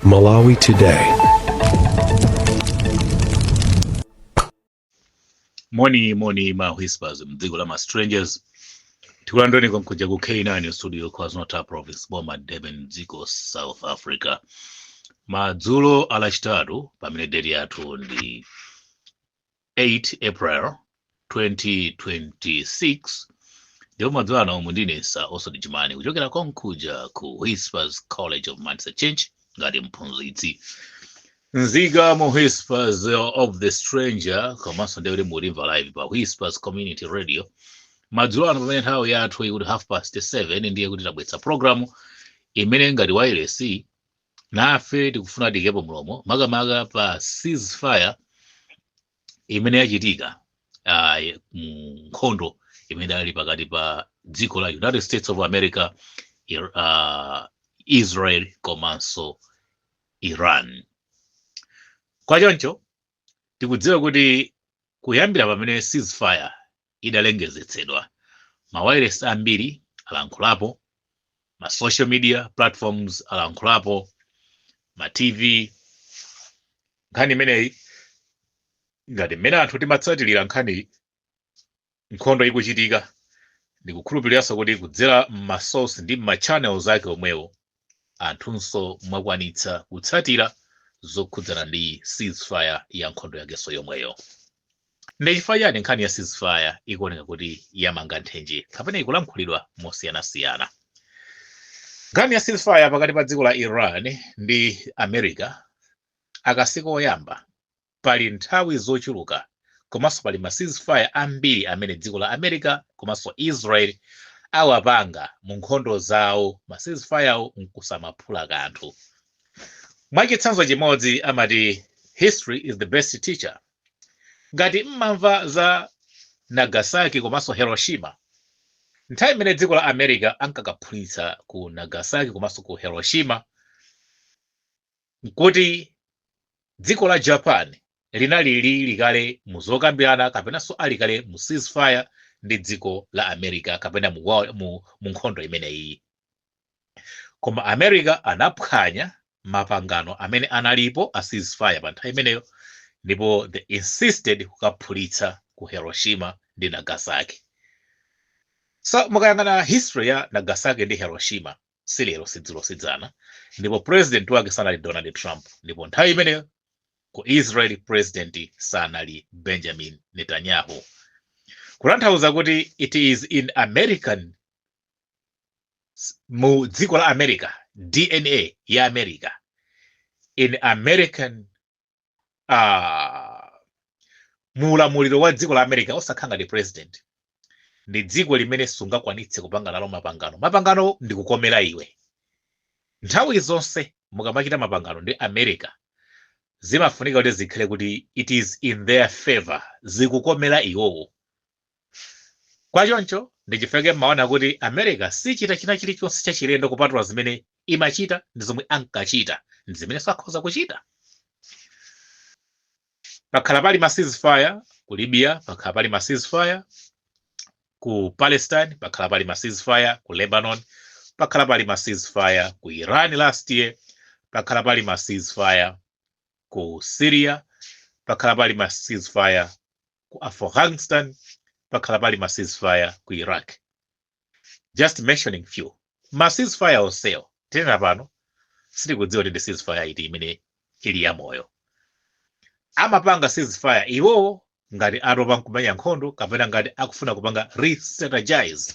Malawi Today. Moni moni ma whispers mdziko la ma strangers, tikulandireni konkuja ku K9 Studio, KwaZulu-Natal Province, boma Durban, dziko South Africa, madzulo alachitatu pamene date yathu ndi 8 April 2026. Ndipo madzulo ano omwe ndine Sir Oswald Jumani kuchokera konkuja ku Whispers College of Mindset Change ngati mphunzitsi nzika mu Whispers of the Stranger, komanso ndiye kuti mulimva live pa Whispers Community Radio madzulo ano pamene nthawi yathu ikuti 7:30. Ndiye kuti tabweretsa programu imene ngati wireless nafe tikufuna tikepo mlomo, makamaka pa ceasefire imene yachitika mu nkhondo imene idali pakati pa dziko la United States of America, Israel komanso Iran. Kwachoncho tikudziwa kuti kuyambira pamene ceasefire idalengezetsedwa, mawayilesi ambiri alankhulapo, ma social media platforms alankhulapo, ma TV. Nkhani imeneyi, ngati mmene anthu timatsatirira nkhaniyi nkhondo ikuchitika, ndikukhulupiriranso kuti kudzera m'ma source ndi m'ma channels ake omwewo anthunso mwakwanitsa kutsatira zokhudzana ndi ceasefire ya nkhondo yakenso yomweyo. Ndi chifukwa chani nkhani ya ceasefire ikuoneka kuti yamanga nthenje kapena ikulankhulidwa mosiyanasiyana? Nkhani ya ceasefire pakati pa dziko la Iran ndi America akasiku oyamba. Pali nthawi zochuluka komanso pali ma ceasefire ambiri amene dziko la America komanso Israel awapanga mu nkhondo zawo, ma ceasefire awo nkusamaphula kanthu. Mwachitsanzo chimodzi, amati history is the best teacher. Ngati mmamva za Nagasaki komanso Hiroshima, nthawi imene dziko la America ankakaphulitsa ku Nagasaki komanso ku Hiroshima, nkuti dziko la Japan linali lili kale mu zokambirana kapenanso ali kale mu ceasefire ndi dziko la America kapena mu nkhondo imeneyi. Koma America anaphwanya mapangano amene analipo a ceasefire pa nthawi imeneyo, ndipo they insisted kukaphulitsa ku Hiroshima ndi Nagasaki. So mukayang'ana history ya Nagasaki ndi Hiroshima, silero, sidzulo, sidzana, ndipo president wake sanali Donald Trump, ndipo nthawi imeneyo ku Israel president sanali Benjamin Netanyahu. Kutanthauza kuti it is in American, mu dziko la America, DNA ya America, in American, mu ulamuliro wa dziko la America, osakhala ngati president, ndi dziko limene sungakwanitse kupanga nalo mapangano. Mapangano ndikukomera iwe. Nthawi zonse mukamachita mapangano ndi America, zimafunika kuti zikhale kuti it is in their favor, zikukomera iwowo. Kwachoncho ndichifukwa mmaona kuti America sichita china chilichonse chachilendo kupatula zimene imachita ndi zomwe ankachita ndi zimene sakhoza kuchita. Pakhala pali ma ceasefire ku Libya, pakhala pali ma ceasefire ku Palestine, pakhala pali ma ceasefire ku Lebanon, pakhala pali ma ceasefire ku Iran last year, pakhala pali ma ceasefire ku Syria, pakhala pali ma ceasefire ku Afghanistan, pakhala pali ma ceasefire ku Iraq, just mentioning few. Ma ceasefire onsewo tinena pano sitikudziwa kuti ndi ceasefire iti imene ili yamoyo. Amapanga ceasefire iwowo ngati atopa nkumenya nkhondo kapena ngati akufuna kupanga re-strategize,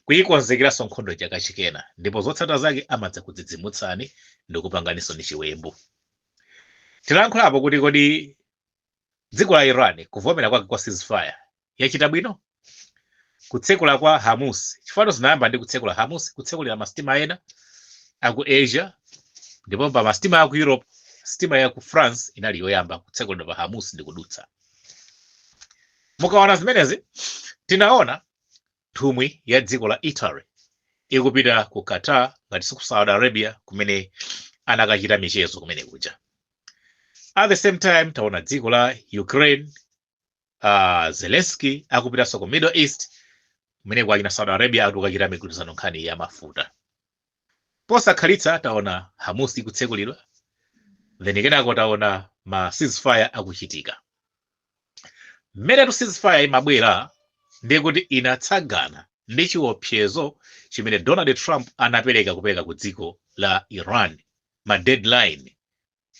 kuyikonzekeranso nkhondo chaka chikena, ndipo zotsatira zake amadza kudzidzimutsani ndi kupanganiso ndi chiwembu. Tilankhulapo kuti kodi dziko la Iran kuvomera kwake kwa ceasefire yachita bwino kutsekula kwa Hormuz? Chifukwa zinayamba ndi kutsekula Hormuz, kutsekulira masitima ena aku Asia, ndipo pa masitima aku Europe, sitima ya ku France inali yoyamba kutsekulidwa pa Hormuz ndi kudutsa. Mukaona zimenezi, tinaona nthumwi ya dziko la Italy ikupita ku Qatar, ngati si ku Saudi Arabia, kumene anakachita michezo kumene kuja. At the same time taona dziko la Ukraine, Zelensky akupitanso ku Middle East kumene kwachina Saudi Arabia, akuti kukachita migwirizano nkhani ya mafuta. Posakhalitsa taona Hormuz ikutsekulidwa, then kenako taona ma ceasefire akuchitika. Mmenetu ceasefire imabwera, ndiye kuti inatsagana ndi chiopsezo chimene Donald Trump anapereka, kupereka ku dziko la Iran ma deadline: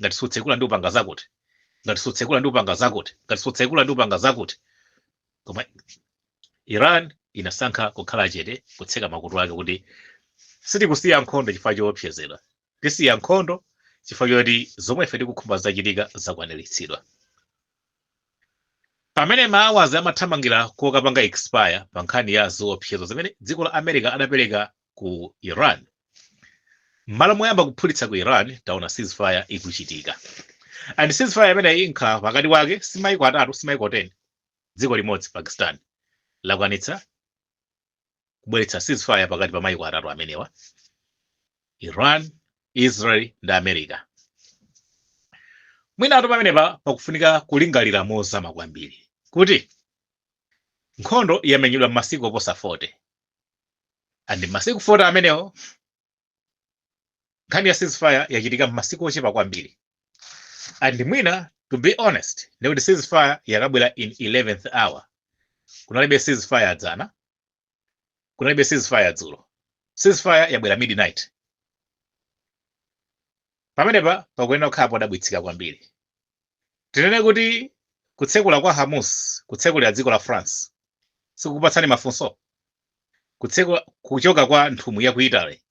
ngati sutsekula ndi upanga zakuti, ngati sutsekula ndi upanga zakuti, ngati sutsekula ndi upanga zakuti. Koma Iran inasankha kukhala chete, kutseka makutu ake kuti sitikusiya nkhondo chifukwa choopsezedwa, tisiya nkhondo chifukwa choti zomwe ife tikukhumba zachitika, zakwaniritsidwa. Pamene ma hours amathamangira kokapanga expire pa nkhani ya ziopsezo zimene dziko la America adapereka ku Iran, m'malo moyamba kuphulitsa ku Iran, taona ceasefire ikuchitika. And ceasefire imeneyi inkhala pakati wake si maiko atatu, si maiko 10, dziko limodzi, Pakistan, lakwanitsa kubweretsa ceasefire pakati pa maiko atatu amenewa, Iran, Israel ndi America. Mwinatu pamenepa pakufunika kulingalira mozama kwambiri kuti nkhondo yamenyedwa m'masiku oposa 40, and masiku 40 amenewo nkhani ya ceasefire yachitika m'masiku ochepa kwambiri. And mwina, to be honest, ndikuti ceasefire yakabwera in 11th hour. Kunalibe ceasefire dzana, kunalibe ceasefire dzulo, ceasefire yabwera midnight. Pamenepa pakuyenera kukhala podabwitsika kwambiri. Tinene kuti kutsekula kwa Hormuz, kutsekulira dziko la France, sikukupatsani mafunso? Kutsekula kuchoka kwa nthumwi ya ku Italy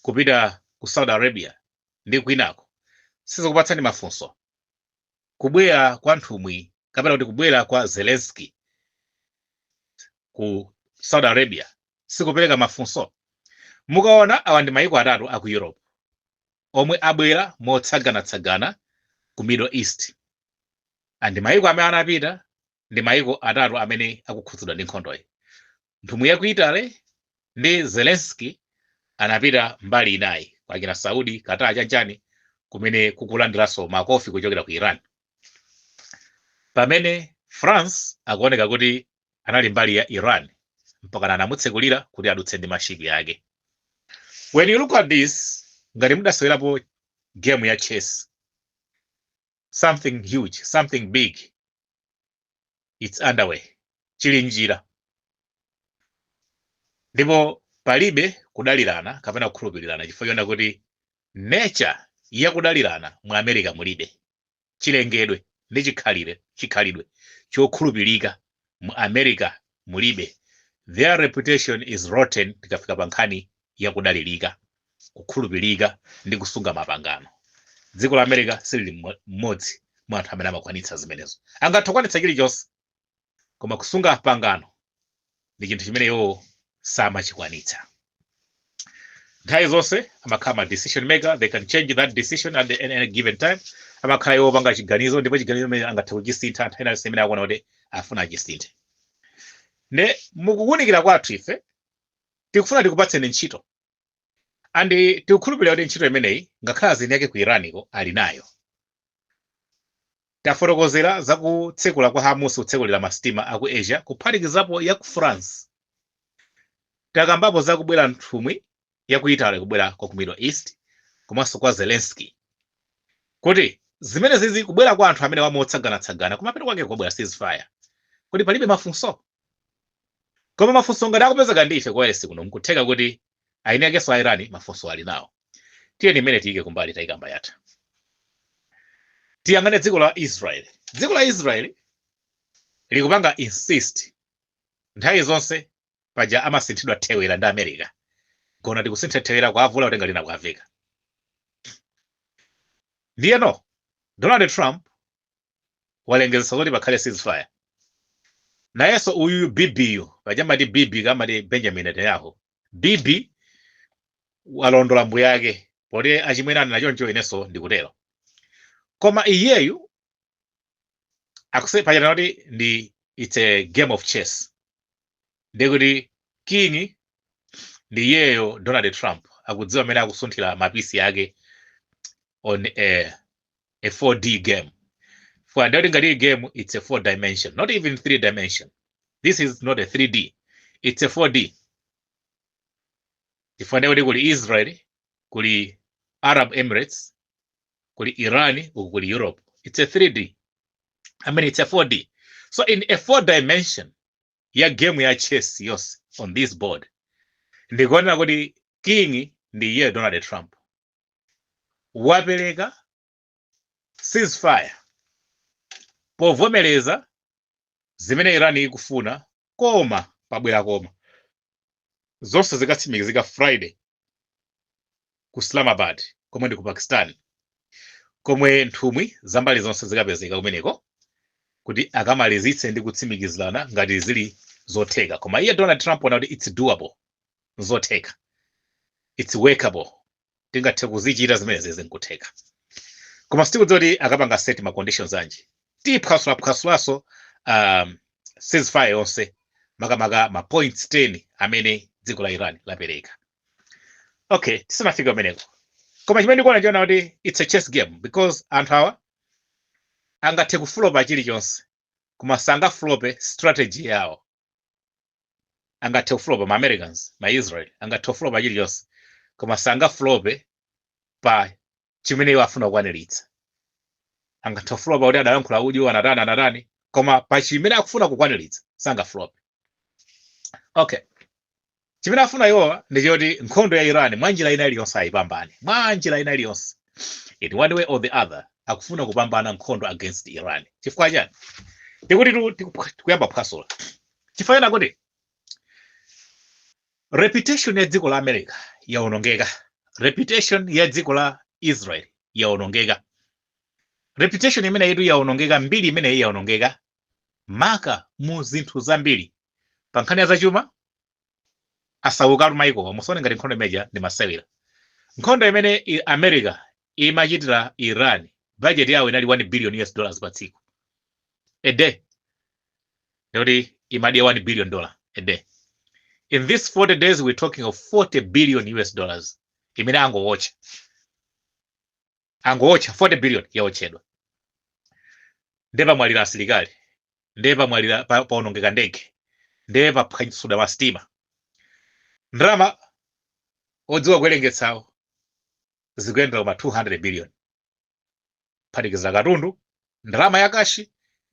kupita ku Saudi Arabia ndi kwinako sizikupatsani mafunso? Kubwera kwa nthumwi, kapena kuti kubwera kwa Zelensky ku Saudi Arabia, sikupereka mafunso? Mukaona, awa ndi maiko atatu aku Europe omwe abwera motsaganatsagana ku Middle East, and maiko amene anapita ndi maiko atatu amene akukhudzidwa ndi nkhondoyi. Nthumwi ya ku Italy ndi Zelensky anapita mbali inayi, kwakina Saudi, Qatar, chanchani, kumene kukulandiranso makofi kuchokera ku Iran, pamene France akuoneka kuti anali mbali ya Iran mpaka anamutsekulira kuti adutse ndi mashipi ake. When you look at this, ngati mudasewerapo game ya chess, something huge, something big, it's underway, chili njira, ndipo palibe kudalirana kapena kukhulupirirana, chifukwa chona kuti nature yakudalirana mu America mulibe. Chilengedwe ndi chikhalidwe chokhulupirika mu America mulibe. Their reputation is rotten tikafika pa nkhani yakudalirika, kukhulupirika ndi kusunga mapangano. Dziko la America silili mmodzi mwa anthu amene amakwanitsa zimenezo. Angathe kukwanitsa chilichonse, koma kusunga pangano ndi chinthu chimene iwo samachikwanitsa. Nthawi zonse amakhala ma decision maker. They can change that decision at any given time. Amakhala iwo panga chiganizo, ndipo chiganizo imene angathe kuchisintha nthawi inaliyonse imene akuona kuti afuna achisinthe. Ne mukuwunikira kwathu ife tikufuna tikupatseni ntchito, and tikukhulupirira kuti ntchito imeneyi ngakhale azini yake ku Iraniko ali nayo. Tafotokozera za kutsekula kwa Hormuz, kutsekulira masitima aku Asia, kuphatikizapo ya ku France. Takambapo za kubwera nthumwi ya ku Italy kubwera kwa ku Middle East, komanso kwa Zelensky, kuti zimene zizi kubwera kwa anthu amene wamotsaganatsagana, kumapeto kwake kubwera ceasefire, kuti palibe mafunso? Koma mafunso ngati akupezeka ndi ife kwa kuno, nkutheka kuti aini akenso a Iran mafunso ali nawo. Tiyeni imene tiyike kumbali, tayikamba yatha. Tiyang'ane dziko la Israel. Dziko la Israel likupanga insist nthawi zonse. Paja amasinthidwa thewera ndi America, kona tikusintha thewera, kwavula kutenga lina kwaveka. Ndiyeno Donald Trump walengeza zoti pakhale ceasefire. Nayenso uyuyu Bibiyu, paja amati Bibi, kamati Benjamin Netanyahu, Bibi walondola mbuye ake poti achimwene anena choncho, inenso ndikutero. Koma iyeyu akuse paja kuti ndi it's a game of chess, ndikuti king ndi iyeyo Donald Trump, akudziwa amene akusunthira mapisi ake on a 4D game. For ndikuti ngati game, it's a 4 dimension, not even 3 dimension. This is not a 3D, it's a 4D. Chifukwa ndikuti kuli Israel, kuli Iran, kuli America. Kuli Arab Emirates, kuli Iran, uku kuli Europe. It's a 3D, I mean, it's a 4D. So in a four dimension ya game ya chess yonse on this board, ndikuonera kuti king ndi iye Donald Trump. Wapereka ceasefire povomereza zimene Iran ikufuna, koma pabwera koma zonse zikatsimikizika Friday ku Islamabad, komwe ndi ku Pakistan, komwe nthumwi zambali zonse zikapezeka kumeneko kuti akamalizitse ndi kutsimikizirana ngati zili zotheka. Koma iye Donald Trump wana kuti it's doable, zotheka, it's workable, tingathe kuzichita zimenezi, zinkutheka. Koma sitikudziwa kuti akapanga set ma conditions anji. Tiphwasulaphwasulaso ceasefire yonse, makamaka ma points 10 amene dziko la Iran lapereka. Okay, tisanafike kumeneko, koma chimene ndikuona chiona kuti it's a chess game, because anthu awa angathe kufulopa chilichonse, koma sangafulope strategy yawo. Angathe kufulopa ma Americans, ma Israel angathe kufulopa chilichonse, koma sangafulope pa chimene iwo afuna kukwaniritsa. Angathe kufulopa kuti adalankhula udyo, anatani, anatani, koma pa chimene akufuna kukwaniritsa sangafulope. Okay, chimene afuna iwowa ndi choti nkhondo ya Iran mwa njira ina iliyonse ayipambane, mwa njira ina iliyonse, in one way or the other, akufuna kupambana nkhondo against Iran. Chifukwa chani? Tikuti tikuyamba kuphwasula chifukwa chena kuti reputation ya dziko la America yaonongeka, reputation ya dziko la Israel yaonongeka. Reputation imene yetu yaonongeka, mbiri imeneyi yaonongeka maka mu zinthu zambiri. Pa nkhani ya zachuma asauka maikowa. Musaone ngati nkhondo imeneja ndi masewera. Nkhondo imene America imachitira Iran, budget yawo inali 1 billion US dollars pa tsiku, a day, ndikuti imadya $1 billion a day. In this 40 days we're talking of 40 billion US dollars imene angowotcha, angowotcha 40 billion yaotchedwa. Nde pamwalira asilikali, nde pamwalira, paonongeka ndege, nde paphwanyitsidwa masitima. Ndalama odziwa kuwerengetsawo zikuyendera kuma 200 billion, phatikiza katundu, ndalama ya cash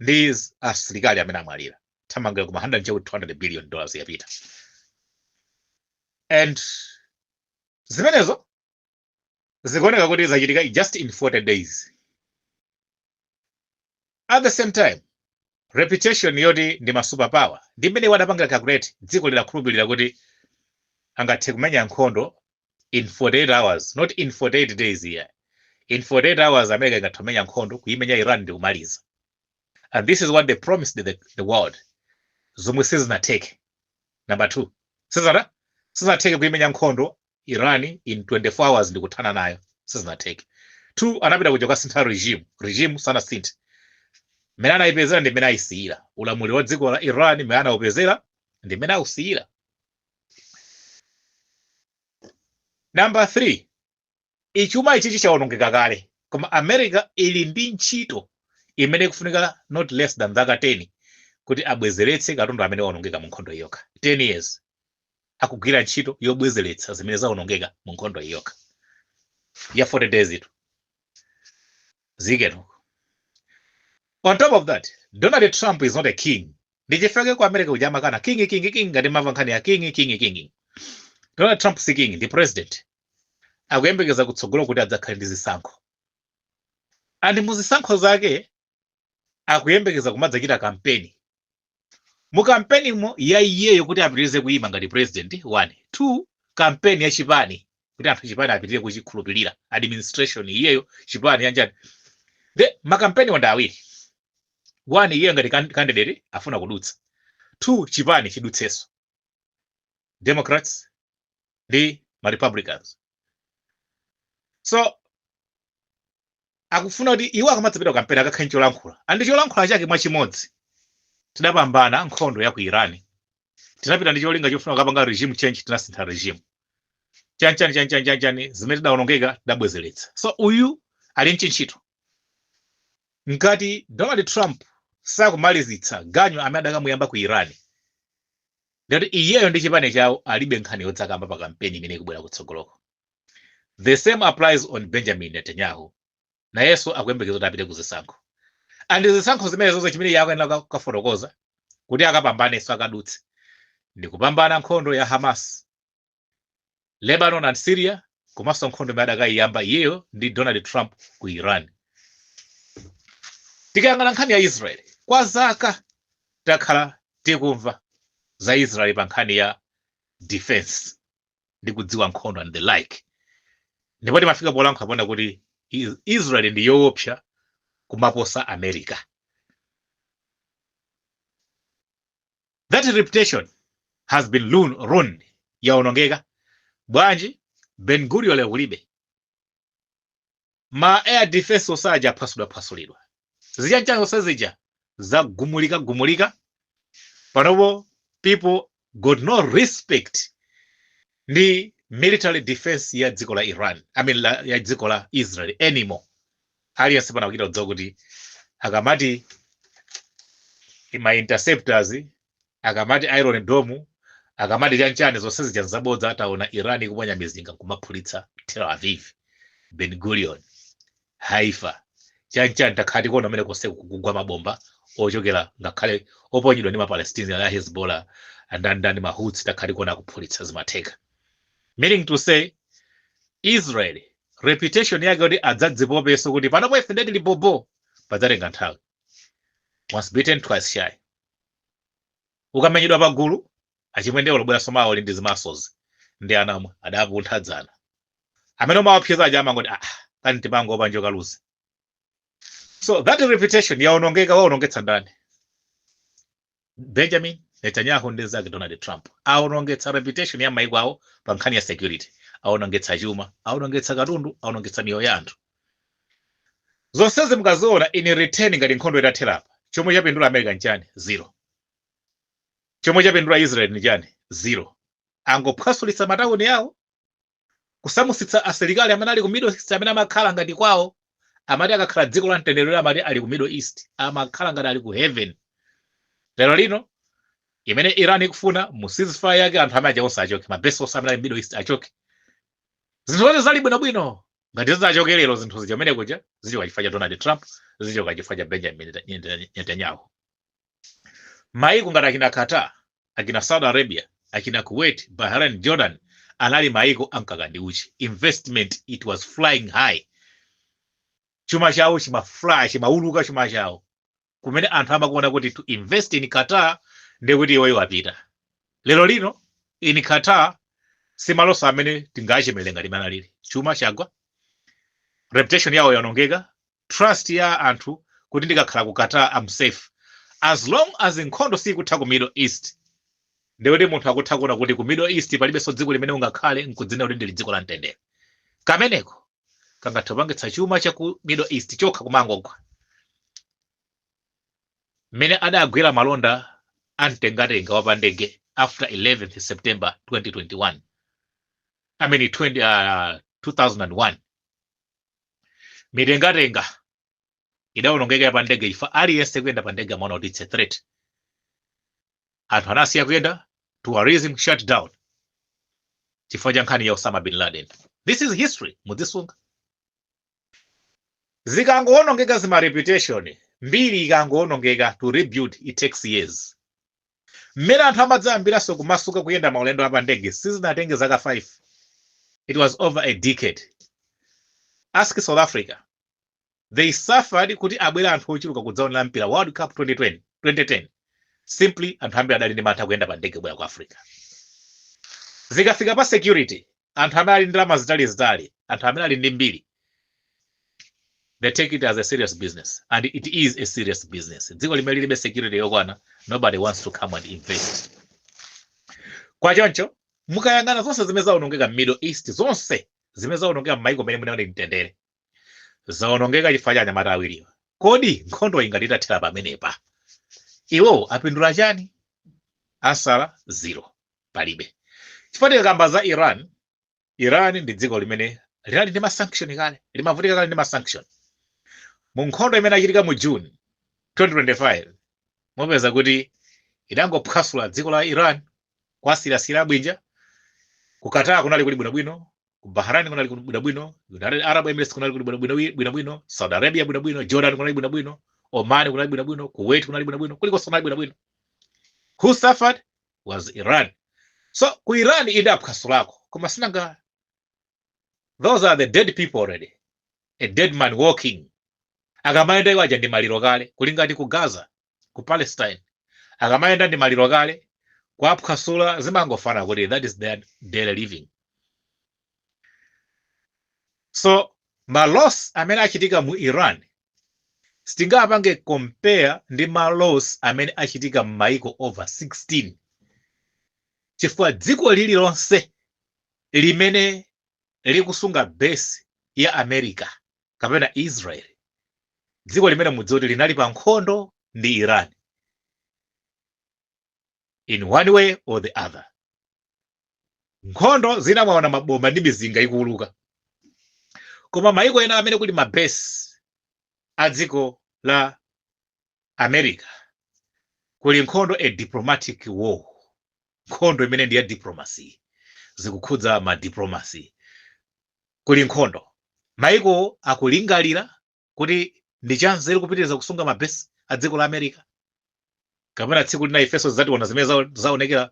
ndi asilikali amene amwalira, thamangira kuma 100 chakuti $200 billion yapita. And zimenezo zikuoneka kuti zachitika just in 40 days. At the same time, reputation yoti ndi ma superpower ndi mmene wadapangira calculate, dziko lidakhulupirira kuti angathe kumenya nkhondo in 48 hours, not in 48 days here, in 48 hours America ingathe kumenya nkhondo, kuimenya Iran ndi kumaliza. And this is what they promised the world, zomwe sizinatheke. Number two, sizinatheke kuimenya nkhondo Iran in 24 hours ndi kuthana nayo, sizinatheke. Two, anapita kuja kukasintha regime. Regime sanasinthe, mmene anayipezera ndi mmene ayisiyira. Ulamuliro wa dziko la Iran mmene anawupezera ndi mmene awusiyira. Number three, ichuma ichichi chawonongeka kale, koma America ili ndi ntchito imene ikufunika not less than zaka 10 kuti abwezeretse katundu amene wawonongeka mu nkhondo iyokha. 10 years akugwira ntchito yobwezeretsa zimene zawonongeka mu nkhondo iyokha ya 40 days itu zikenuko. On top of that, Donald Trump is not a king. Ndichifukwa ku America kuja amakana king, king, king. Ngati mava nkhani ya king, king, king, Donald Trump si king, ndi president. Akuyembekeza kutsogolo kuti adzakhale ndi zisankho, and mu zisankho zake akuyembekeza kumadzachita kampeni. Mu kampenimo ya iyeyo kuti apitirize kuyima ngati president, one, two, kampeni ya chipani kuti anthu chipani apitirire kuchikhulupirira, administration iyeyo, chipani yanjani. The makampeni wanda awiri: one, iyeyo ngati candidate afuna kudutsa; two, chipani chidutsenso, Democrats ndi ma Republicans. So akufuna kuti iwo akamadzapita ku kampeni akakhale cholankhula, and cholankhula chake mwachimodzi, tidapambana nkhondo ya ku Iran, tinapita ndi cholinga chofuna kukapanga regime change, tinasintha regime, chanchani, chanchani, chanchani, zimene tidawonongeka tidabwezeretsa. So uyu ali mchintchito. Ngati Donald Trump sakumalizitsa ganyu amene adakamuyamba ku Iran, ndati iyeyo ndi chipani chawo alibe nkhani yodzakamba pa kampeni imene ikubwera kutsogoloko. The same applies on Benjamin Netanyahu. Nayenso akuyembekeza kuti apite ku zisankho, and zisankho zimene zonse chimene iye akuyenera kukafotokoza kuti akapambanenso, akadutse, ndi kupambana nkhondo ya Hamas, Lebanon and Syria, komanso nkhondo imene adakayiyamba iyeyo ndi Donald Trump ku Iran. Tikayang'ana nkhani ya Israel, kwa zaka takhala tikumva za Israel pa nkhani ya defense ndi kudziwa nkhondo and the like, ndipo timafika polankhula pona kuti Israel ndi yoopsa kumaposa America. That reputation has been ruined, yaonongeka. Bwanji? Ben Gurion lero kulibe, ma air defense osaja aphwasulidwaphwasulidwa, zichanchani zonse zija zagumulika gumulika. Panopo people got no respect ndi military defense ya dziko la Iran, I mean ya dziko la Israel anymore. Aliyense pano akuchita kudziwa kuti akamati ma interceptors, akamati Iron Dome, akamati chanchani, zonse zija nzabodza. Ataona Iran ikuponya mizinga nkumaphulitsa Tel Aviv, Ben Gurion, Haifa, chanchani, takhala tikuona amene konse kugwa mabomba ochokera ngakhale oponyedwa ndi Mapalestinian a Hezbollah, andandani, Mahouthi, takhala tikuona akuphulitsa, zimatheka. Meaning to say, Israel reputation yake kuti adzadzipopenso kuti panopo ife ndeti libobo, padzatenga nthawi. Once bitten, twice shy. Ukamenyedwa pagulu, achimwendewo lobweranso mawo ali ndi zimasozi ndi anamwe adapuntha dzana, amene umawapseza aja amangoti, "Ah, kani timangopa njoka luzi." So that reputation yaonongeka. Waonongetsa ndani? Benjamin Netanyahu ndi zake Donald Trump aonongetsa reputation ya maiko awo pa nkhani ya security, aonongetsa chuma, aonongetsa katundu, aonongetsa miyoyo ya anthu. Zonsezi mukaziona in return, ngati nkhondo itathera apa, chomwe chapindula America nchani? Zero. Chomwe chapindula Israel ni chani? Zero. Angophwasulitsa matawuni yawo, kusamusitsa asilikali amene ali ku Middle East, amene amakhala ngati kwawo, amati akakhala dziko la mtendere, amati ali ku Middle East, amakhala ngati ali ku heaven. Lero lino imene Iran ikufuna mu ceasefire yake, anthu amene aja onse achoke, mabesi onse amene ali Middle East achoke. Zinthu zonse zali bwinobwino ngati zizachoke lero, zinthu zija umene kuja zichoka chifukwa cha Donald Trump, zichoka chifukwa cha Benjamin Netanyahu. Maiko ngati akina Qatar, akina Saudi Arabia, akina Kuwait, Bahrain, Jordan, anali maiko amkaka ndi uchi. Investment, it was flying high. Chuma chawo chimafly, chimauluka chuma chawo, kumene anthu amakuona kuti to invest in Qatar ndekuti iweyo wapita. Lero lino in Qatar simaloso amene tingachemere ngati imene alili. Chuma chagwa, reputation yawo yaonongeka, trust ya anthu kuti ndikakhala ku Qatar am safe. As long as nkhondo sikutha ku Middle East, ndikuti munthu akutha kuona kuti ku Middle East palibenso dziko limene ungakhale nkudzinena kuti ndili dziko la mtendere. Kameneko kangathe kupangitsa chuma cha ku Middle East chokha kumangogwa mmene adagwera malonda amtengatenga wa pandege after 11th September 2021, I mean 20, 2001. Mitengatenga idawonongeka ya pandege ifa aliyense kuyenda pandege amaona kuti it's a threat. Anthu anasiya kuyenda, tourism shut down chifukwa cha nkhani ya Osama bin Laden. This is history, mudzisunga. Zikangowonongeka zima reputation, mbiri ikangowonongeka, to rebuild it takes years. Mmene anthu amadzayambiranso kumasuka kuyenda maulendo apandege, sizinatenge zaka 5, it was over a decade. Ask South Africa, they suffered kuti abwere anthu ochuluka kudzaonera mpira World Cup 2020, 2010. Simply anthu ambiri adali ndi mantha kuyenda pa ndege kubwera ku Africa. Zikafika pa security, anthu amene ali ndi ndalama zitalizitali, anthu amene ali ndi mbiri, they take it as a serious business, and it is a serious business. Dziko limene lilibe security yokwana, nobody wants to come and invest. Kwa choncho mukayang'ana zonse zimene zawonongeka m'Middle East, zonse zimene zawonongeka m'maiko mene munaone mtendere, zawonongeka chifukwa cha anyamata awiriwa. Kodi nkhondo ingati itathera pamenepa, iwo apindula chani? Asala zero, palibe. Chifukwa tikakamba za Iran, Iran ndi dziko limene linali ndi masanction kale, limavutika kale ndi masanction. Mu nkhondo imene achitika mu June 2025, mupeza kuti idangophwasula dziko la Iran, kwasirasira bwinja. Ku Qatar kunali kuli bwinobwino. Ku Bahrain kunali bwinobwino, United Arab Emirates kunali bwinobwino bwinobwino, Saudi Arabia bwinobwino, Jordan kunali bwinobwino, Oman kunali bwinobwino, Kuwait kunali bwinobwino, kulikonse kunali bwinobwino. Who suffered was Iran. So ku Iran idaphwasulako, koma sinanga those are the dead people already, a dead man walking. Akamayenda iwo aja ndi maliro kale. Kuli ngati ku Gaza, ku Palestine, akamayenda ndi maliro kale. Kuaphwasula zimangofana kuti that is their daily living. So ma loss amene achitika mu Iran sitingapange compare ndi ma loss amene achitika m'maiko over 16, chifukwa dziko lililonse limene likusunga base ya America kapena Israel, dziko limene mudziwa kuti linali pa nkhondo ndi Iran in one way or the other. Nkhondo zina mwaona mabomba ndi mizinga ikuuluka, koma maiko ena amene kuli ma base a dziko la America kuli nkhondo, a diplomatic war, nkhondo imene ndi ya diplomacy, zikukhudza ma diplomacy. Kuli nkhondo, maiko akulingalira kuti ndi chanzeru kupitiriza kusunga ma base a dziko la America, kapena tsiku lina ifenso zationa zimene zaonekera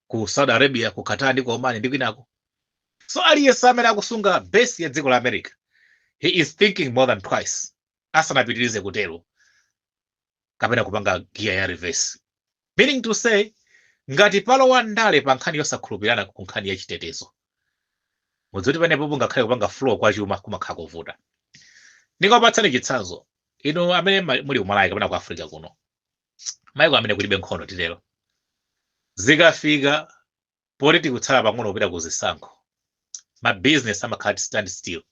ku Saudi Arabia, ku Qatar ndi ku Oman ndi kwinako. So aliyense amene akusunga base ya dziko la America, he is thinking more than twice asanapitirize kutero kapena kupanga gear ya reverse. Meaning to say, ngati palowa ndale pa nkhani yosakhulupirana ku nkhani ya chitetezo, mudziwoti panepo ngakhale kupanga flow kwa chuma kumakhala kovuta. Ndingakupatsani chitsanzo, inu amene muli ku Malawi kapena ku Africa kuno, maiko amene kulibe nkhondo titero, zikafika poti tikutsala pang'ono kupita ku zisankho, ma business amakhala stand still,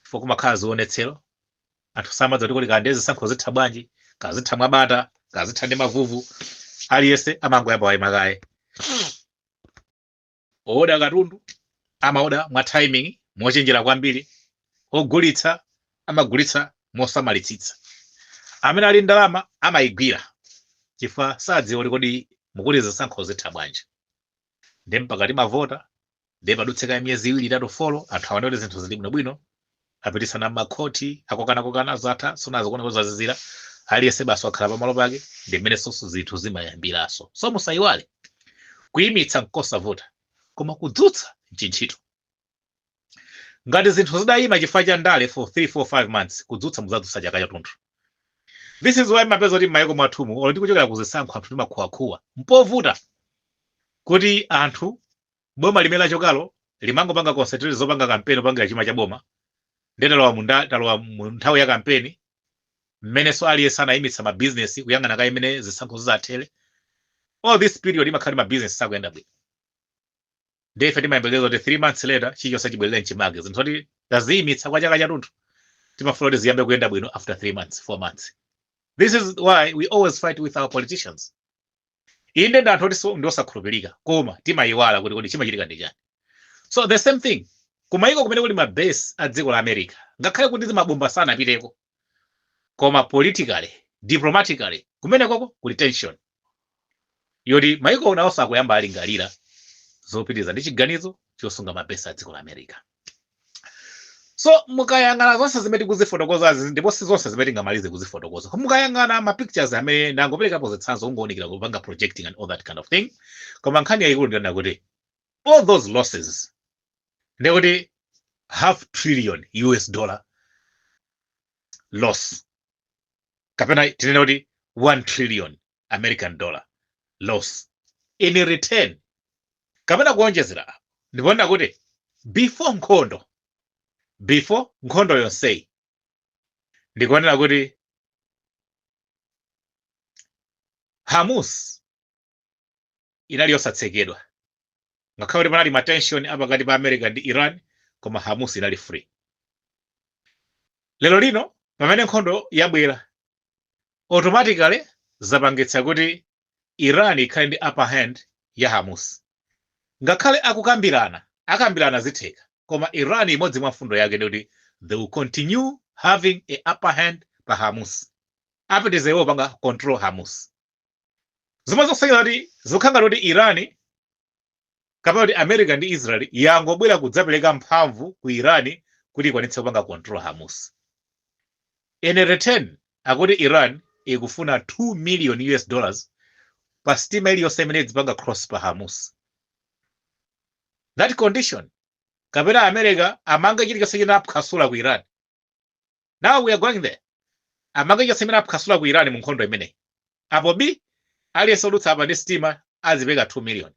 chifukwa kumakhala zionetsero. Anthu samadza kuti kodi zisankho zitha bwanji, kazitha mwabata, kazitha ndi mavuvu. Aliyense amangoyamba wayima kaye. Oda katundu amaoda mwa timing, mochenjera kwambiri. Ogulitsa amagulitsa mosamalitsitsa. Amene ali ndalama amayigwira, chifukwa sadziwa kuti kodi mukuti zisankho zitha bwanji. Ndi mpaka timavota, ndi padutseka miyezi 2, 3, 4, anthu aone kuti zinthu zili bwinobwino, apitisana m'makhoti, akokanakokana, zatha, sonazo kuona zazizira, aliyense basi wakhala pamalo pake, ndi mmene sonso zinthu zimayambiranso. So musayiwale, kuyimitsa nkosavuta, koma kudzutsa nchintchito. Ngati zinthu zidayima chifukwa cha ndale for 3, 4, 5 months, kudzutsa muzadzutsa chaka chathunthu. This is why mapeza kuti m'mayiko mwathumu, olo tikuchokera kuzisankho, anthu timakhuwakhuwa. Mpovuta kuti anthu, boma limene lachokalo limangopanga concentrate zopanga kampeni, opangira chuma cha boma. Ndiye talowa mu nthawi ya kampeni, mmenenso aliyense anayimitsa mabizinesi kuyang'ana kaye imene zisankho zizathere. All this period imakhala mabizinesi sakuyenda bwino. Ndiye ife timayembekeza kuti 3 months later chilichonse chibwerere mchimake. Zinthu zoti taziyimitsa kwa chaka chathunthu, timafuna kuti ziyambe kuyenda bwino after 3 months, 4 months. This is why we always fight with our politicians. Inde, ndi anthu oti ndi osakhulupirika, koma timayiwala kuti kodi chimachitika ndi chani. So the same thing kumayiko kumene kuli ma base a dziko la America, ngakhale kuti zimabomba sanapiteko, koma politically, diplomatically, kumenekoko kuli tension yoti mayiko nawonso akuyamba alingalira zopitiriza ndi chiganizo chosunga ma base a dziko la America. So mukayang'ana zonse zimene tikuzifotokozazi, ndipo si zonse zimene tingamalize kuzifotokoza, koma mukayang'ana ma pictures amene ndangoperekapo zitsanzo, kungoonekera, kupanga projecting and all that kind of thing, koma nkhani yayikulu ndiyona kuti all those losses, ndikuti half trillion US dollar loss, kapena tinene kuti 1 trillion American dollar loss. In return, kapena kuonjezera apo, ndikuona kuti before nkhondo yonseyi, ndikuonera kuti Hormuz inali yosatsekedwa. Ngakhale kuti panali ma tension apakati pa America ndi Iran, koma Hormuz inali free. Lero lino pamene nkhondo yabwera, automatically zapangitsa kuti Iran ikhale ndi upper hand ya Hormuz. Ngakhale akukambirana, akambirana zitheka, koma Iran imodzi mwa mfundo yake ndikuti they will continue having a upper hand pa Hormuz, apitiriza iwo panga control Hormuz, zomwe zokusonyeza kuti zikukhala ngati kuti Iran Kapena kuti America ndi Israel yangobwera kudzapereka mphamvu ku Iran kuti ikwanitse kupanga control Hamas. In return, akuti Iran ikufuna 2 million US dollars pa sitima iliyonse imene idzipanga cross pa Hamas. That condition, kapena America amange chilichonse chimene aphwasula ku Iran. Now we are going there. Amange chilichonse chimene aphwasula ku Iran mu nkhondo imeneyi. Apo bii, aliyense odutsa apa ndi sitima azipereka 2 million.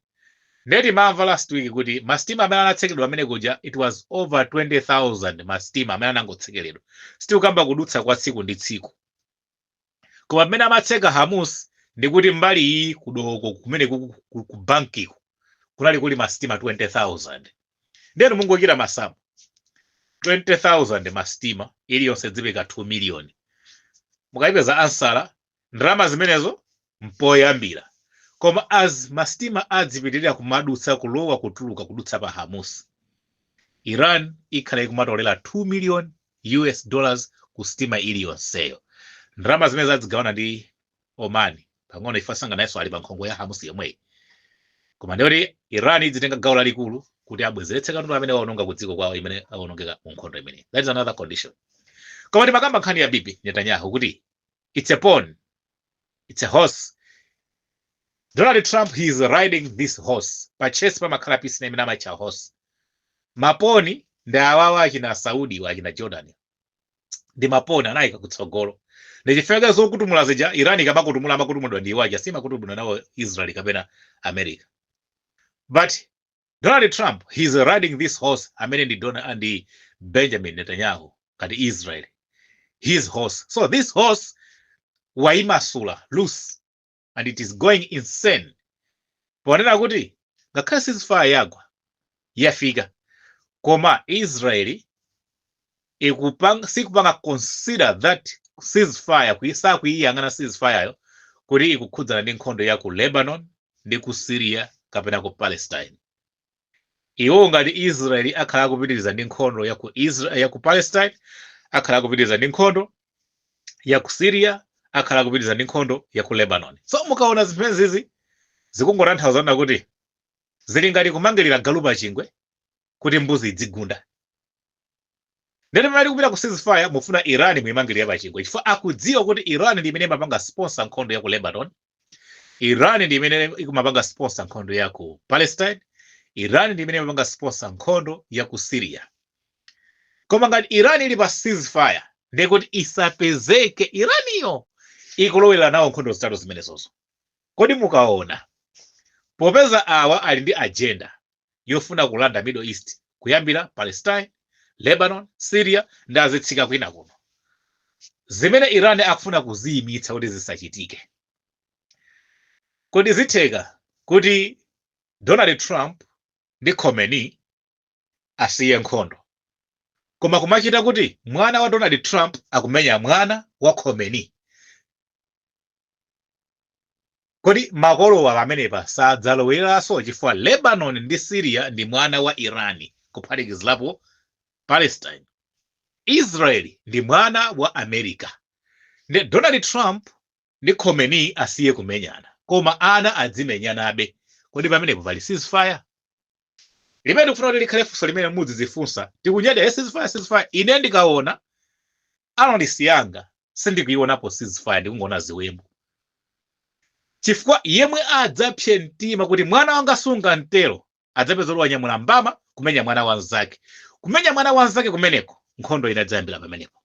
Ndiye timamva last week kuti masitima amene anatsekeredwa amene kuja, it was over 20,000 masitima amene anangotsekeredwa. Sitikukamba kudutsa kwa tsiku ndi tsiku, koma pamene amatseka Hamas, ndikuti mbali iyi kudoko kumene ku bankiko kunali kuli masitima 20,000. Ndeno mungochita masamu, 20,000 masitima, iliyonse dzipereka 2 million, mukayipeza ansala. Ndalama zimenezo mpoyambira, koma as masitima adzipitirira kumadutsa, kulowa, kutuluka, kudutsa pa Hamas, Iran ikhala ikumatolera 2 million US dollars ku sitima iliyonseyo. Ndalama zimene zadzigawana ndi Oman pang'ono, ifasanga nayenso ali pa nkhongo ya Hamas yomweyi, koma ndiyoti Iran idzitenga gawo lalikulu kuti abwezeretse katundu amene waononga ku dziko kwawo, imene awonongeka mu nkhondo imeneyi. That is another condition. Koma timakamba nkhani ya Bibi Netanyahu kuti it's a pawn, it's a horse. Donald Trump, he is riding this horse. Pa chess pamakhala piece imene amatcha horse. Ma pawn ndi awawa achina Saudi, achina Jordan, ndi ma pawn anayika kutsogolo. Ndichifukwa zokutumula zija, Iran ikamakutumula, amakutumulidwa ndi iwo aja, simakutumulidwa nawo Israel kapena America. But Donald Trump, he is riding this horse amene ndi Donald ndi Benjamin Netanyahu kati Israel, his horse. So this horse wayimasula loose and it is going insane, ponena kuti ngakhale ceasefire yagwa, yafika, koma Israeli ikupanga, sikupanga consider that ceasefire, kuisakuyiyang'ana ceasefire kuti ikukhudzana ndi nkhondo ya ku Lebanon ndi ku Syria kapena ku Palestine. Iwo ngati Israeli akhala akupitiriza ndi nkhondo ya ku Israel, ya ku Palestine, akhala akupitiriza ndi nkhondo ya ku Syria, akhala akupitiriza ndi nkhondo ya ku Lebanon. So mukaona zimene zizi zikungotanthauza kuti zili ngati kumangirira galu pa chingwe kuti mbuzi idzigunda. Ndene pamene kupita ku ceasefire, mufuna Iran muyimangirire pa chingwe chifukwa akudziwa kuti Iran ndi imene imapanga sponsor nkhondo ya ku Lebanon, Iran ndi imene ikumapanga sponsor nkhondo ya ku Palestine, Iran ndi imene imapanga sponsor nkhondo ya ku Syria. Koma ngati Iran ili pa ceasefire, ndikuti isapezeke Iraniyo ikulowera nawo nkhondo zitatu zimenezozo. Kodi mukaona, popeza awa ali ndi agenda yofuna kulanda Middle East, kuyambira Palestine, Lebanon, Syria ndi azitsika kwina kuno, zimene Iran akufuna kuziyimitsa kuti zisachitike, kodi zitheka kuti Donald Trump ndi Khomeini asiye nkhondo, koma kumachita kuti mwana wa Donald Trump akumenya mwana wa Khomeini? Kodi makolowa pamenepa sadzaloweranso, chifukwa Lebanon ndi Syria ndi mwana wa Iran, kuphatikizirapo Palestine? Israel ndi mwana wa America. Ndi Donald Trump ndi Khomeini asiye kumenyana, koma ana adzimenyanabe? Kodi pamenepo pali ceasefire? Limene tikufuna kuti likhale funso limene mudzizifunsa. Tikunyadira ceasefire, ceasefire. Ine ndikaona analysis yanga, sindikuionapo ceasefire, ndikungoona ziwembu, chifukwa yemwe adzapse mtima kuti mwana wanga sunga mtero, adzapeza kuti wanyamula mbama kumenya mwana wanzake. Kumenya mwana wanzake kumeneko, nkhondo inadzayambira pamenepo.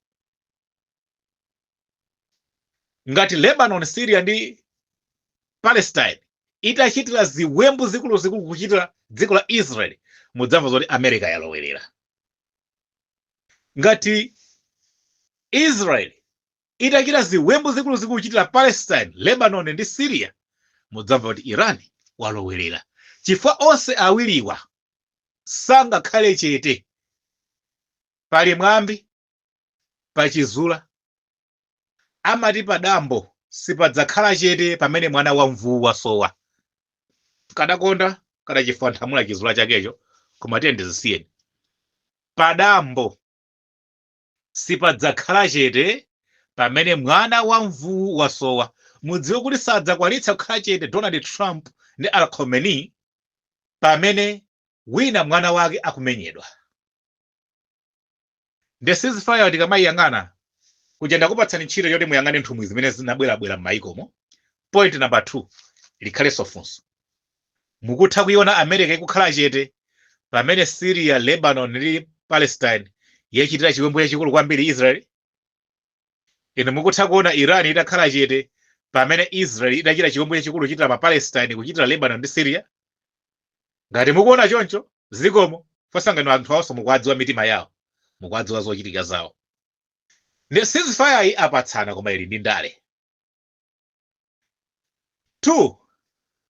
Ngati Lebanon, Syria ndi Palestine itachitira ziwembu zikuluzikulu kuchitira dziko la Israel, mudzamva zoti America yalowerera. Ngati Israel itachita ziwembu zikuluzikulu kuchitira Palestine, Lebanon ndi Syria, mudzamva kuti Iran walowerera, chifukwa onse awiriwa sangakhale chete. Pali mwambi pachizula amati, "Padambo sipadzakhala chete pamene mwana wa mvuwu wasowa." Kadakonda kadachifanthamula chizula chakecho, koma tiye ndizisiyeni. Padambo sipadzakhala chete pamene mwana wa mvuwu wasowa. Mudziwe kuti sadzakwanitsa kukhala chete Donald Trump ndi Al Khomeini. Pamene wina mwana wake akumenyedwa. Ndi ceasefire tikamayiyang'ana kuja, ndakupatsani ntchito yoti muyang'ane nthumwi zimene zinabwerabwera m'mayikomo. Point number 2 likhalenso funso: mukutha kuiona America ikukhala chete pamene Syria, Lebanon ndi Palestine yachitira chiwembu chachikulu kwambiri Israel? Inu mukutha kuona Iran itakhala chete pamene Israel idachita chiwembu chachikulu kuchitira pa Palestine, kuchitira Lebanon ndi Syria? Ngati mukuona choncho, zikomo. Fasangano anthu awonso mukuwadziwa mitima yawo, mukuwadziwa zochitika zawo. Ndi ceasefire iyi apatsana, koma ili ndi ndale. 2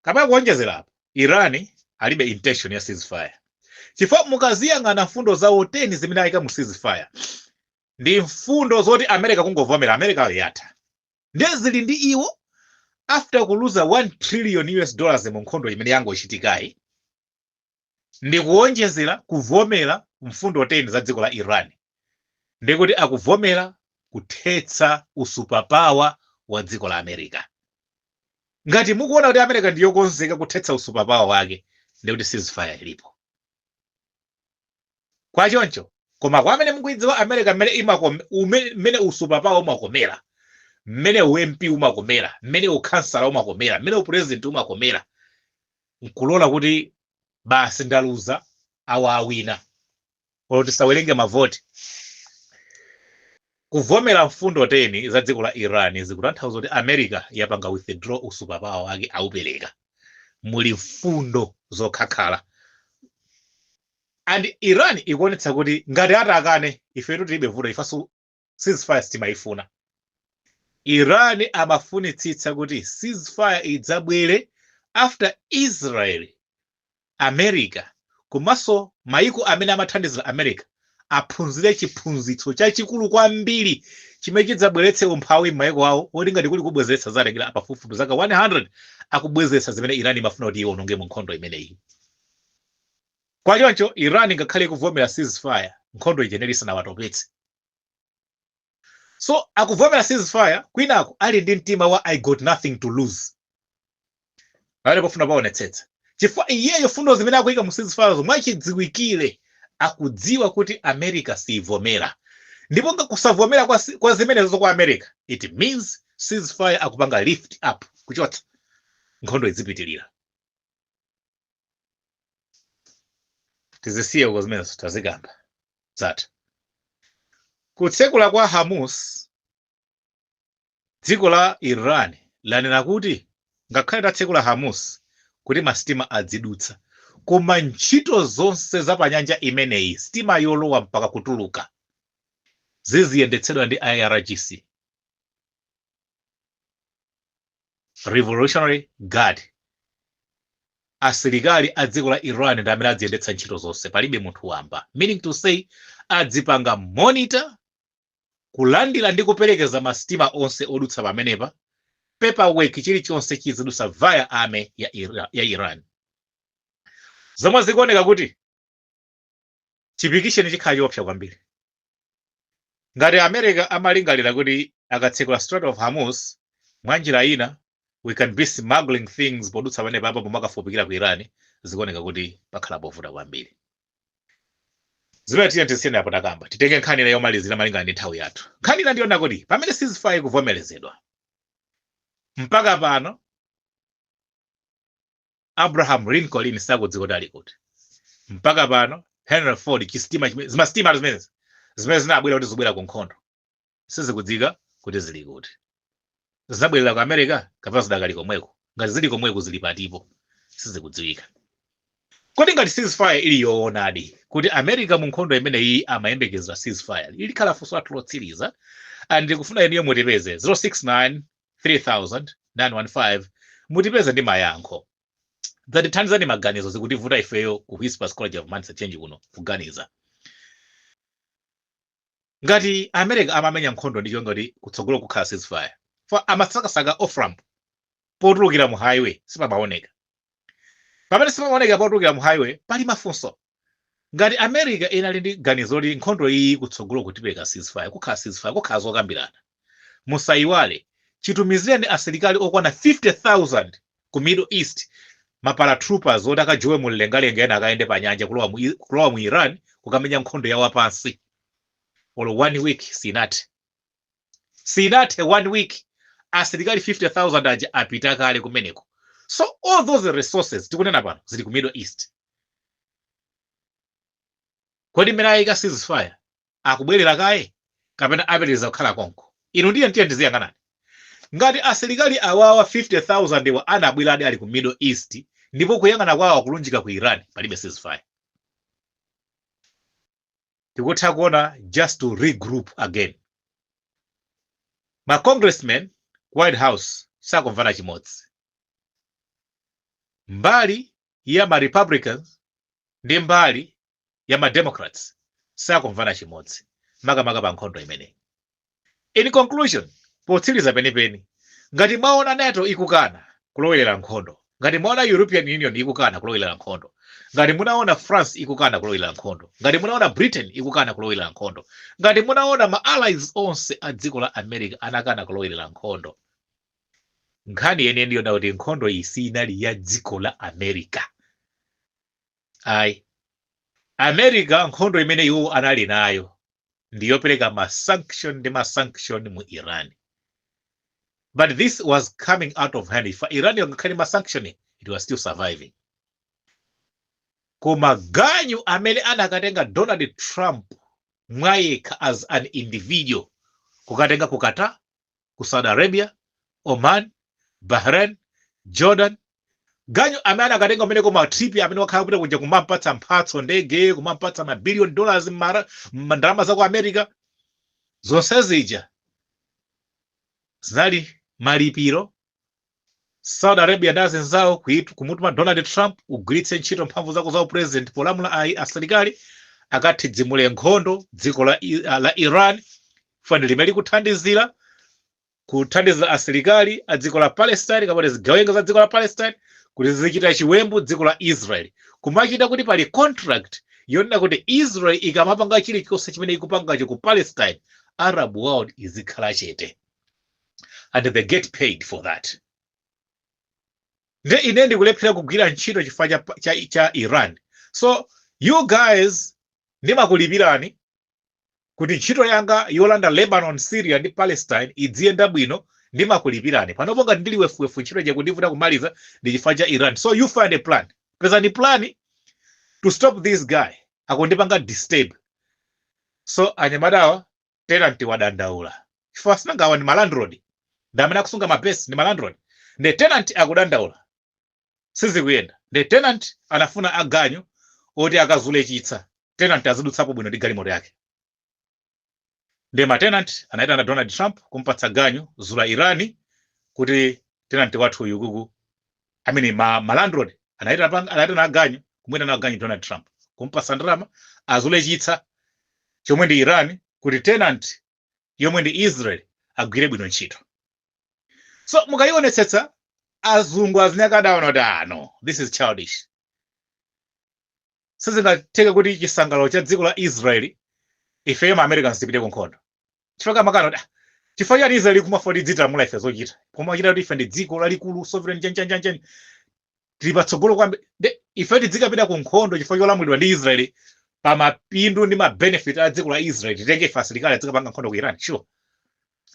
kapena kuonjezerapo, Iran alibe intention ya ceasefire, chifukwa mukaziyang'ana mfundo zawo 10 zimene ayika mu ceasefire ndi mfundo zoti America kungovomera, America yatha. Ndiye zili ndi iwo after kuluza 1 trillion US dollars mu nkhondo imene yangochitikayi, ndi kuonjezera kuvomera mfundo 10 za dziko la Iran, ndikuti akuvomera kuthetsa usuperpower wa dziko la America. Ngati mukuona kuti America ndiyokonzeka kuthetsa usuperpower wake, ndikuti ceasefire ilipo kwachoncho. Koma kwa amene mukuidziwa America mmene mmene usuperpower umakomera, mmene uMP umakomera, mmene ukhansala umakomera, mmene upresident umakomera, nkulola kuti basi ndaluza, awa awina, olo tisawerenge mavoti, kuvomera mfundo 10 za dziko la Iran zikutanthauza kuti America yapanga withdraw usuperpower wake, aupereka. Muli mfundo zokhakhala, and Iran ikuonetsa kuti ngati atakane, ifetu tilibe vuto, ifeso ceasefire sitimayifuna. Iran amafunitsitsa kuti ceasefire idzabwere after Israel, America komanso maiko amene amathandizira America aphunzire chiphunzitso chachikulu kwambiri chimene chidzabweretse umphawi m'maiko awo, woti ngati kuli kubwezeretsa zatengera pafupifupi zaka 100 akubwezeretsa zimene Iran imafuna kuti iwononge mu nkhondo imeneyi. Kwachoncho Iran ngakhale ikuvomera ceasefire, nkhondo icheneri isanawatopetse. So akuvomera ceasefire kwinako ali ndi mtima wa "I got nothing to lose". Pamene pofuna paonetsetsa, chifukwa iyeyo fundo zimene akuyika mu ceasefire mwachidziwikire akudziwa kuti America siivomera, ndipo kusavomera kwa zimenezo kwa America, it means ceasefire akupanga lift up, kuchotsa, nkhondo izipitirira. Tizisiye uko, zimenezo tazikamba zatha. Kutsekula kwa Hormuz, dziko la Iran lanena kuti ngakhale tatsekula Hormuz kuti masitima adzidutsa, koma ntchito zonse za pa nyanja imeneyi, sitima yolowa mpaka kutuluka, ziziyendetsedwa ndi IRGC, Revolutionary Guard. Asilikali a dziko la Iran ndi amene adziyendetsa ntchito zonse, palibe munthu wamba, meaning to say adzipanga monitor kulandira ndi kuperekeza masitima onse odutsa pamenepa. Paperwork, chilichonse chizidutsa via army ya Iran, zomwe zikuoneka kuti chipikisheni chikhala chiopsa kwambiri. Ngati America amalingalira kuti akatsekula Strait of Hormuz, mwanjira ina we can be smuggling things podutsa pamenepa apo pomakafupikira ku Iran, zikuoneka kuti pakhala povuta kwambiri. Zimene tiye tisiyene apo takamba, titenge nkhani ina yomalizira malingana ndi nthawi yathu. Nkhani ina ndiyona kuti pamene ceasefire ikuvomerezedwa, mpaka pano Abraham Lincoln sakudziwa kuti ali kuti. Mpaka pano Henry Ford, chisitima zimasitima zimenezi zimene zinabwera kuti zibwera ku nkhondo, sizikudziwika kuti zili kuti, zinabwerera ku America kapena zidakali komweko. Ngati zili komweko, zili patipo? Sizikudziwika. Kodi ngati ceasefire ili yoonadi, kuti America mu nkhondo imeneyi amayembekezera ceasefire? Ilikhala funso lathu lotsiriza, and ndikufuna inuyo mutipeze 069 3000 915, mutipeze ndi mayankho. Dzatithandizani maganizo, zikutivuta ifeyo ku Whispers College of Mindset Change kuno kuganiza. Ngati America amamenya nkhondo ndi chonga kuti kutsogolo kukhala ceasefire, for amasakasaka off ramp potulukira mu highway sipamaoneka. Pamene sipamaoneka potulukira mu highway, pali mafunso. Ngati America inali ndi ganizo loti nkhondo iyi kutsogolo kutipeka ceasefire, kukhala ceasefire, kukhala zokambirana, musayiwale chitumizireni asilikali okwana 50,000 ku Middle East. Ma paratroopers oti akajowe mu mlengalenga, ena akayende pa nyanja kulowa mu Iran kukamenya nkhondo ya wapansi. Olo one week sinathe, sinathe one week. Asilikali 50,000 aja apita kale kumeneko. So all those resources tikunena pano zili ku Middle East. Kodi mmene ayika ceasefire, akubwerera kaye kapena apitiriza kukhala konko? Inu ndiye ndiye ndiziyang'anani. Ngati asilikali awawa 50,000 wa anabweradi ali ku Middle East, ndipo kuyang'ana kwawo kulunjika ku Iran, palibe ceasefire. Tikutha kuona just to regroup again. Ma congressmen ku White House sakumvana chimodzi. Mbali ya ma Republicans ndi mbali ya ma Democrats sakumvana chimodzi, makamaka pa nkhondo imeneyi. In conclusion, potsiriza penipeni, ngati mwaona NATO ikukana kulowelera nkhondo, ngati mwaona European Union ikukana kulowelera nkhondo, ngati munaona France ikukana kulowelera nkhondo, ngati munaona Britain ikukana kulowelera nkhondo, ngati munaona ma allies onse a dziko la America anakana kulowelera nkhondo, nkhani yeniyeni ndiyona kuti nkhondo iyi sinali ya dziko la America ayi. America nkhondo imene iwo anali nayo ndiyopereka ma sanction ndi ma sanction mu Iran, but this was coming out of hand. If Iran ngakhale ma sanction, it was still surviving. Koma ganyu amene anakatenga Donald Trump mwayekha as an individual, kukatenga ku Qatar, ku Saudi Arabia, Oman, Bahrain, Jordan, ganyu amene anakatenga kumeneko, ma trip amene wakhala kupita kuja, kumampatsa mphatso, ndege, kumampatsa ma billion dollars ndalama za ku America, zonse zija zinali malipiro. Saudi Arabia ndi azinzawo kumutuma Donald Trump, ugwiritse ntchito mphamvu zako za upresident polamula ayi asilikali akathidzimule nkhondo dziko la Iran, fani limene likuthandizira kuthandiza asilikali a dziko la Palestine kapena zigawenga za dziko la Palestine kuti zizichita chiwembu dziko la Israel, kumachita kuti pali contract yonena kuti Israel ikamapanga chilichonse chimene ikupangacho ku Palestine, Arab world izikhala chete, and they get paid for that. Nde ine ndikulephera kugwira ntchito chifukwa cha Iran, so you guys ndimakulipirani kuti ntchito yanga yolanda Lebanon, Syria ndi Palestine idziyenda bwino. Ndimakulipirani. Panopo ngati ndili wefuwefu, ntchito ija kundivuta kumaliza ndi chifukwa cha Iran. So you find a plan, pezani plan to stop this guy akundipanga disturb. So anyamatawa, tenant wadandaula chifukwa sinangawa ndi malandlord, ndi amene akusunga mabesi, ndi malandlord. Ndi tenant akudandaula, sizikuyenda. Ndi tenant anafuna aganyu oti akazule chitsa, tenant azidutsapo bwino ndi galimoto yake. Ndi matenant anayitana Donald Trump kumpatsa ganyu, zula Irani kuti tenant wathu uyu kuku amene ma landlord anayitana aganyu, kumuyitana aganyu Donald Trump, kumpatsa ndalama azule chitsa chomwe ndi Iran kuti tenant yomwe ndi Israel agwire bwino ntchito. So mukayionetsetsa, azungu azinyaka adaona kuti, ah no, this is childish. Sizingatheke kuti chisangalalo cha dziko la Israeli ifeyo ma Americans tipite ku nkhondo, chifukwa kamakana kuti, ah, chifukwa chani Israeli kumafuna kuti idzilamula ife zochita, koma chita kuti ife ndi dziko lalikulu, sovereign, chanchanchanchan, tili patsogolo kwambiri, ife tidzikapita ku nkhondo chifukwa cholamulidwa ndi Israeli, pa mapindu ndi ma benefit a dziko la Israeli, titenge ife asilikali adzikapanga nkhondo ku Iran? Sure,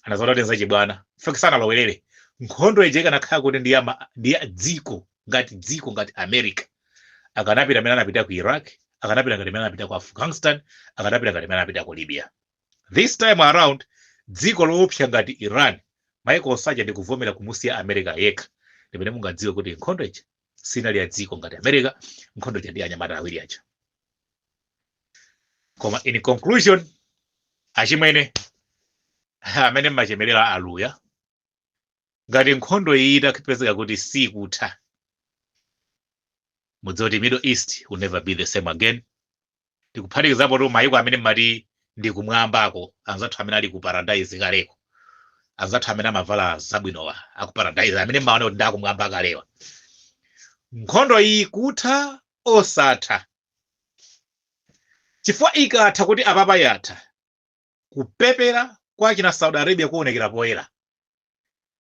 anazaona kuti nzachibwana. Ife sanalowerere nkhondo ija. Ikanakhala kuti ndi ya dziko ngati dziko ngati America, akanapita amene anapita ku Iraq, akanapita ngati amene anapita ku Afghanistan, akanapita ngati amene anapita ku Libya. This time around, dziko loopsa ngati Iran, maiko osaja ndi kuvomera kumusiya America yekha, ndimene mungadziwe kuti nkhondo ija sinali ya dziko ngati America, nkhondo ija ndi anyamata awiri aja. Koma in conclusion, achimwene amene mmachemerera aluya, ngati nkhondo iyi itakupezeka kuti sikutha, mudziwe kuti Middle East will never be the same again. Tikuphatikizapo tu mayiko amene mmati ndi kumwambako, anzathu amene ali ku paradise kaleko, anzathu amene amavala zabwinowa aku paradise, amene mmaona kuti ndi akumwamba kalewa. Nkhondo iyi kutha osatha, chifukwa ikatha kuti apapa yatha, kupepera kwa china Saudi Arabia kuonekera poyera,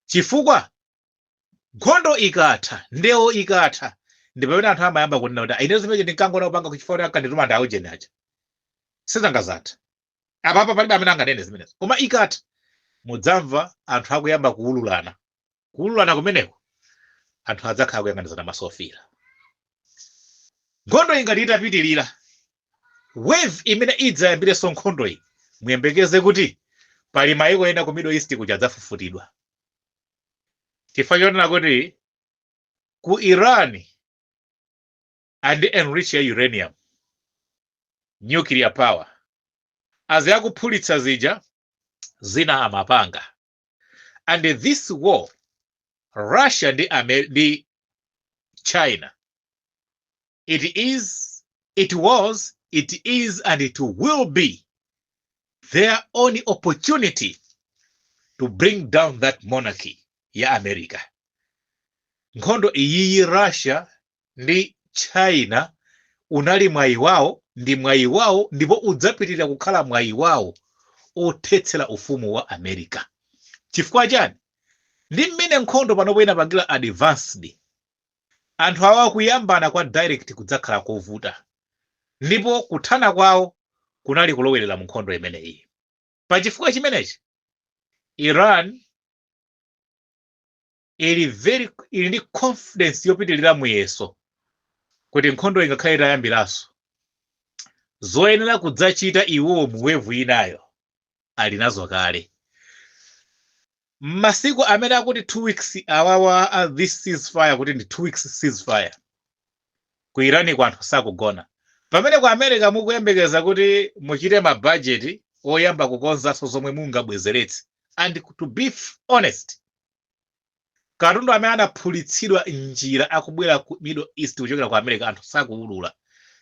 chifukwa nkhondo ikatha, ndewo ikatha, Ndi pamene anthu amayamba kunena kuti ine zimene ndinkangona kupanga kuchifukwa kuti ankandituma ndi aujeni aja. Sizangazatha apapa, palibe amene anganene zimenezo. Koma ikatha, mudzamva anthu akuyamba kuwululana. Kuwululana kumeneko, anthu adzakhala kuyang'anizana masofira. Nkhondo ingati itapitirira, wave imene idzayambirenso nkhondo iyi, muyembekeze kuti pali mayiko ena ku Middle East kuja adzafufutidwa, chifukwa chonena kuti ku Iran and enrich ya uranium, nuclear power, aziyakuphulitsa zija zina amapanga. And this war, Russia ndi China, it is, it was, it is and it will be their only opportunity to bring down that monarchy ya America. Nkhondo iyiyi, Russia ndi China, unali mwayi wawo, ndi mwayi wawo, ndipo udzapitirira kukhala mwayi wawo othetsera ufumu wa America. Chifukwa chani? Ndi mmene nkhondo panopo inapangira advanced, anthu awa kuyambana kwa direct kudzakhala kovuta, ndipo kuthana kwawo kunali kulowerera mu nkhondo imeneyi. Pachifukwa chimenechi, Iran ili ndi confidence yopitirira muyeso kuti nkhondo ingakhale itayambiranso, zoyenera kudzachita iwowo mu wave inayo ali nazo kale. Masiku amene akuti 2 weeks awawa a this ceasefire, kuti ndi 2 weeks ceasefire, ku Iran ku anthu sakugona, pamene ku America mukuyembekeza kuti muchite mabajeti oyamba kukonzanso zomwe mungabwezeretse. And to be honest, katundu amene anaphulitsidwa njira akubwera ku Middle East kuchokera ku America, anthu sakuwulula.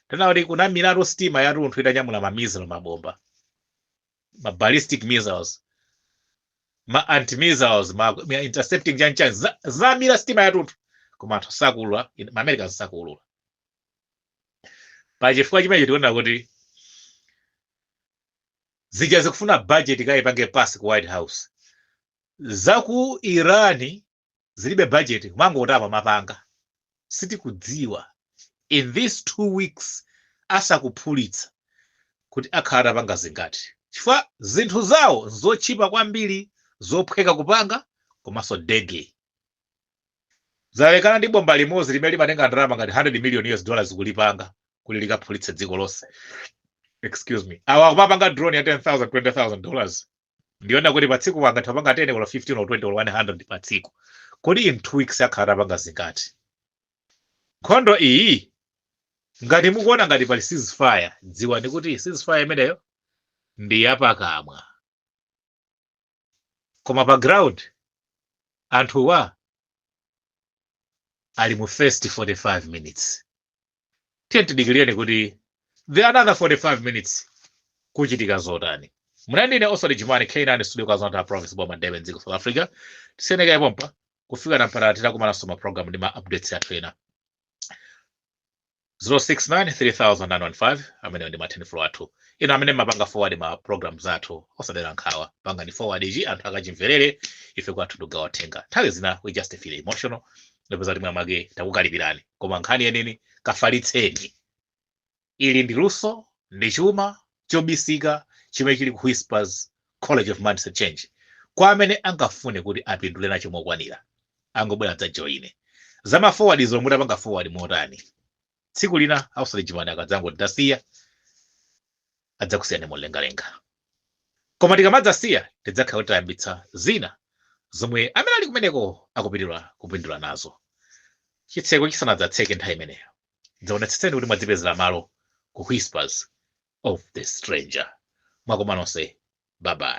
Tena kuti kunamiratu sitima yathunthu itanyamula ma missile, mabomba, ma ballistic missiles, ma anti missiles, ma intercepting chanchan, zamira sitima yathunthu, koma anthu sakuwulula, ma Americans sakuwulula. Pachifukwa chimenechi tikuona kuti zija zikufuna budget kayipange pass ku White House. Zaku Irani zilibe budget, kumangotapa mapanga. Sitikudziwa in these 2 weeks asakuphulitsa kuti akhala atapanga zingati, chifukwa zinthu zawo nzotchipa kwambiri, zophweka kupanga, komanso deadly. Zalekana ndi bomba limodzi limene limatenga ndalama ngati 100 million US dollars kulipanga kuti likaphulitse dziko lonse. Excuse me, awa akumapanga drone ya 10,000, $20,000. Ndiona kuti pa tsiku angathe kupanga 10 or 15 or 20 or 100 pa tsiku. Kodi in 2 weeks akhala atapanga zingati? Nkhondo iyi, ngati mukuona ngati pali ceasefire, dziwani kuti ceasefire imeneyo ndi yapakamwa, koma pa ground anthuwa ali mu first 45 minutes. Tiye tidikireni kuti the another 45 minutes kuchitika zotani. Munandine Oswald Jumani, K9 Studio, KwaZulu-Natal Province, boma Durban, dziko South Africa. Tisenekaye pompa kufika na mpaka titakumananso ma program ndi ma updates athu ena. 069 3915, amene ndi ma 10 floor athu. Ino amene mapanga forward ma programs athu, osadera nkhawa, pangani forward ichi anthu akachimverere. Ife kwathu ndikugawa thenga. Nthawi zina we just feel emotional, ndipeza kuti mwamake takukalipirani, koma nkhani yeneni kafalitseni. Ili ndi luso, ndi chuma chobisika chimene chili ku Whispers College of Mindset Change. Kwa amene angafune kuti apindule nacho mokwanira, angobwera adzajoine. Zama forward zomwe mutapanga forward motani, tsiku lina Ausali Jumani akadzangoti tasiya, adzakusiyani mumlengalenga. Koma tikamadzasiya, tidzakhala kuti tayambitsa zina zomwe amene ali kumeneko akupitirira kupindula nazo. Chitseko chisanadzatseke nthawi imeneyo, dzaonetsetseni kuti mwadzipezera malo ku Whispers of the Stranger. Mwakoma nonse, bye bye.